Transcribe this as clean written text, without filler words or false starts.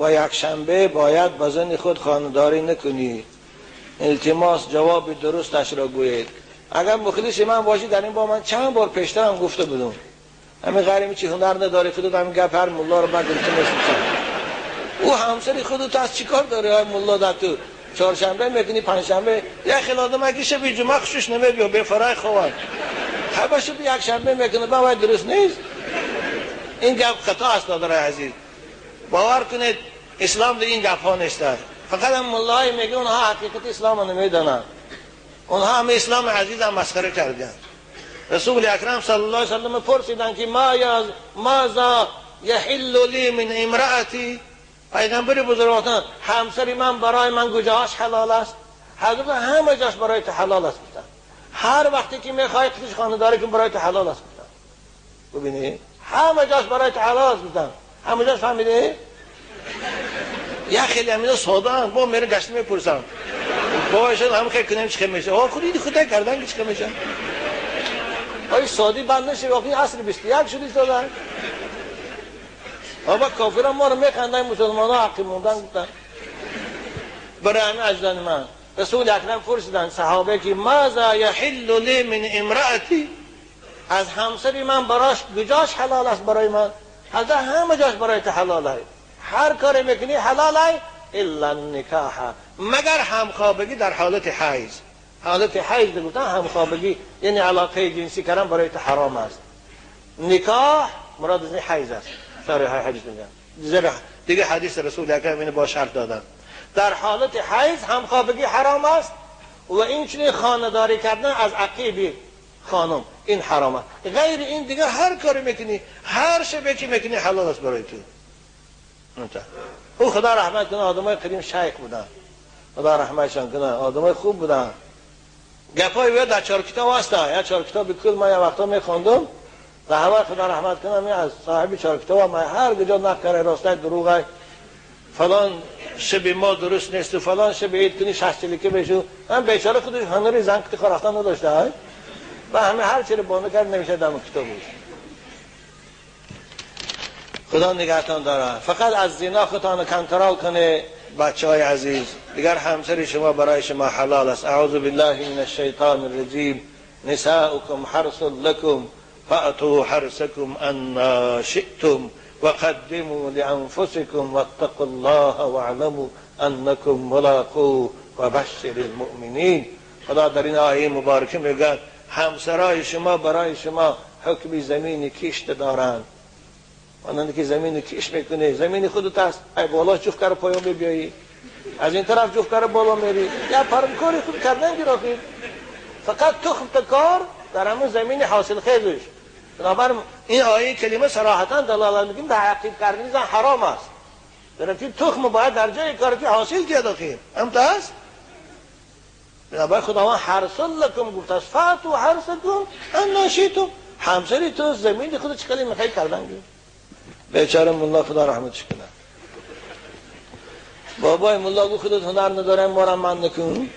و یکشنبه باید با زن خود خانه‌داری نکنی. التماس جواب درستش را گویید. اگر مخلص من باشی در این با من چند بار پیشترم گفته بودم. همین غریمی چی هنر نداری خودت همین گپ هر ملا رو بگو چه مثل او همسری خودت از چیکار داره های ملا در تو چهارشنبه میکنی پنجشنبه یه خیلی آدم اگه شب جمعه خوشش نمیاد به فرای خوان خبر شب یک شنبه میکنه با درست نیست. این گپ خطا است دادرای عزیز. باور کنید اسلام در این گپ ها نیست. فقط هم ملای میگه اونها حقیقت اسلام رو نمیدانند. اونها هم اسلام عزیز هم مسخره کردن. رسول اکرم صلی الله علیه وسلم پرسیدن که ماذا یحل لی من امرأتی. پیغمبر بزرگوار همسر من برای من کجاش حلال است؟ حضرت همه جاش برای تو حلال است گفتن. هر وقتی که میخوای خودش خانه داری کن برای تو حلال است گفتن. ببینی همه جاش برای تو حلال است گفتن. همه جاش فهمیده؟ یه خیلی همینا ساده هم با میره گشت میپرسن بابا شد هم خیلی کنیم چه میشه؟ آه خودی خدا کردن که چه میشه؟ آی سادی بند نشه واقعی عصر 21 شدی ساده. بابا کافران ما رو میخندن مسلمان ها حقی موندن گفتن. برای همه اجداد من رسول اکرم پرسیدن صحابه که ماذا یحل لی من امرأتی، از همسری من براش کجاش حلال است برای من؟ حضرت همه جاش برای تو حلال است. هر کاری میکنی حلال است الا النکاح، مگر همخوابگی در حالت حیض. حالت حیض گفتن همخوابگی یعنی علاقه جنسی کردن برای تو حرام است. نکاح مراد از حیض است. شرح های حدیث میگن دیگه حدیث رسول اکرم اینو با شرط دادن. در حالت حیض همخوابگی حرام است و این چنین خانه داری کردن از عقیب خانم این حرام است. غیر این دیگه هر کاری میکنی هر شبه که میکنی حلال است برای تو. او خدا رحمت کنه آدمای قدیم شیخ بودن، خدا رحمتشان کنه آدمای خوب بودن. گپای وی در چهار کتاب هست. یا چهار کتاب کل من یه وقتا میخوندم و همه خدا رحمت کنه از صاحب چهار کتاب ما هر کجا نقل کرده راسته دروغ فلان شب ما درست نیست و فلان شب عید کنی شش چلیکه بشو. من بیچاره خودش هنری زن که رفتن نداشته و همه هر چی رو بانو کرد نمیشه دم کتابش. خدا نگهتان داره. فقط از زنا خودتان کنترل کنه بچه های عزیز. دیگر همسر شما برای شما حلال است. اعوذ بالله من الشیطان الرجیم. نساؤکم حرث لکم فأتوا حرثکم انا شئتم وقدموا لانفسکم واتقوا الله واعلموا انکم ملاقوه وبشر المؤمنین. خدا در این آیه مبارکه میگه همسرای شما برای شما حکم زمین کشت دارند. مانند که زمین کش میکنه زمین خودت است، ای بالا جفت کار پایان بیایی از این طرف جفت کار بالا میری یا پرمکاری خود کردن گرافی فقط تخم تکار در همون زمین حاصل خیزش. بنابراین این آیه کلمه صراحتا دلالت میکنه در عقیب کردن زن حرام است. در تخم باید در جای کار که حاصل کرد آخیر هم تا است. بنابراین خداوند حرث لکم گفت است فاتو حرثکم ان شئتم. همسری تو زمین خود چه میخوای کردن گیر. بیچاره ملا خدا رحمتش کنه. بابای ملا گفت خودت هنر ندارم مارم من نکن.